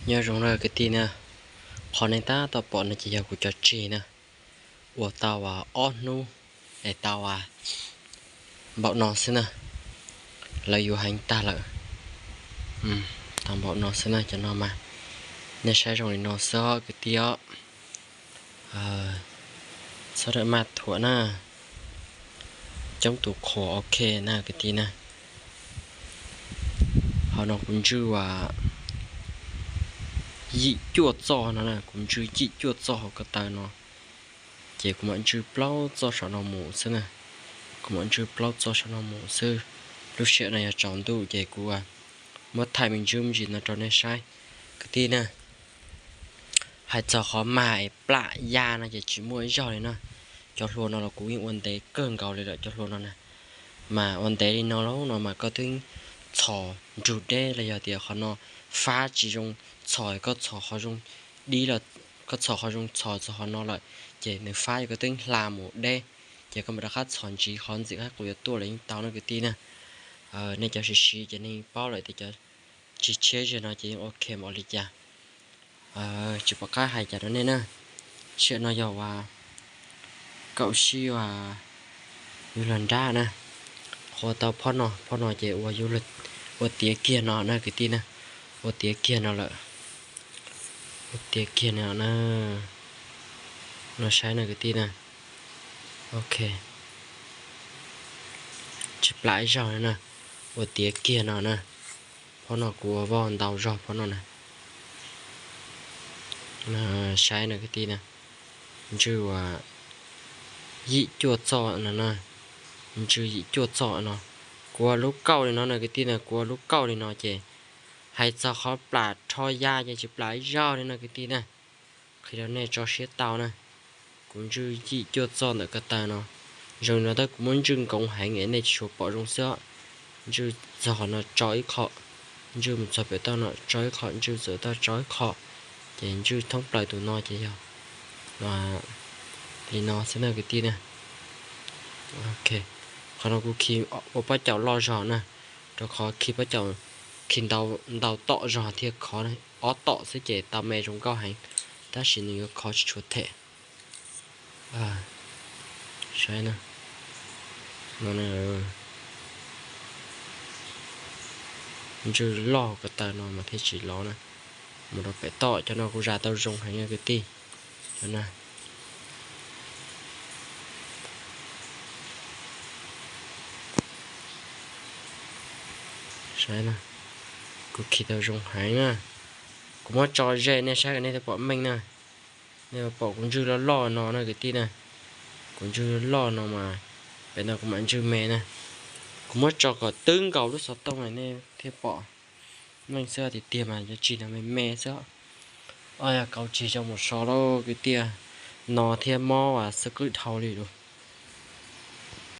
Nyob zoo na kwv tij na, qhov nej tab tom pom no ces yog kuv cov tsig na, ua tau ob hnub es tau npaum no xwb na, lawv yuav heev tag lawm. Tau npaum no xwb na cov no mas, nej saib zoo li no xwb os kwv tij os. Txhob rawm maj thuam na, coob tus qhuas ok na kwv tij na. Hauv no kuv ntswj yim cuaj txoj no na, kuv ntswj yim cuaj txoj hauv ko taw no, ces kuv mam ntswj plaub txoj saum no mus xwb na. Kuv mam ntswj plaub txoj saum no mus xwb. Lub sij hawm no yog tsaus ntuj ces kuv muab thaij me ntsis me ntsis no rau nej saib kwv tij na. Hais txog qhov mag es plam ya no ces tsis muaj ib zaug li na. Cov hlua no los kuv yeej ua ntev kawg nkaus li lawm cov hlua no na. Mas ua ntev li no lawm no mas koj twb txhos nrug deb los yog tias qhov no fab tsis zoo txhos, koj txhos qhov zoo dib los, koj txhos qhov zoo txhos txog qhov no lawm, ces nws fab koj twb hla mus deb, ces koj mam rov qab txhos ntsis qhov ntxim qab qus yuav tuaj los yeej tau no kwv tij na. Nej cov siv siv ces nej paub lawm tias cov tsis tshiab zog no ces yeej ok mas ua li cas. Tsis pom qab hais cas rau nej na. Sij hawm no yog uas kaum sib uas yuav luag nrab na. Qhuav tau phob no, phob no ces ua tiav kiag no na kwv tij na. Ua tiav kiag no lawm. Ua tiav kiag no na. No saib na kwv tij na. Ok. Tsis plam ib zaug li na. Ua tiav kiag no na. Phob no kuv ua voj ntau zog phob no na. Saib no kwv tij na, ntswj yim cuaj txoj no na, ntswj yim cuaj txoj no. Kuv ua lub kauj li no na kwv tij na, kuv ua lub kauj li no ces hais txog qhov plam rho ya ces tsis plam ib zaug li no kwv tij na. Qhia rau nej tso siab tau na. Kuv ntswj yim cuaj txoj ntawm ko taw no. Zoo li no tab kuv muab ntswj nkoos heev es nej tsis tshua pom zoo xwb os. Ntswj txog qhov no tso ib qho, ntswj mus txog pem toj no tso ib qho, ntswj txawm toj tso ib qho, ces ntswj thoob plaws tus no ces yog li no xwb na kwv tij na. Qhov no kuv khi ua pob caus loj zog na, rau qhov khi pob caus khi ntau tom zog thiaj khov, ob tom xwb ces tau me zoo nkauj heev, tab sis nws yuav khov tsis tshua them. Saib no, ntswj loj ko taw no mas thiaj tsis lov na. Mus rau pem toj, cov no kuv zam tau zoo heev kwv tij. Saib, kuv khi tau zoo heev na. Kuv muab tso ze nej saib nej thiaj pom meej na. Nej pom kuv ntswj loj loj no na kwv tij na. Kuv ntswj loj loj no mas pem no kuv mam ntswj me na. Kuv muab tso kom twb nkaus lub xov tooj nej thiaj pom meej xwb, tiag tiag mas yuav tsis no me me xwb. Ob yog kauv tsig zoo mus so lauj kwv tij, no thiab mob as xwb qwb dhau li lawm.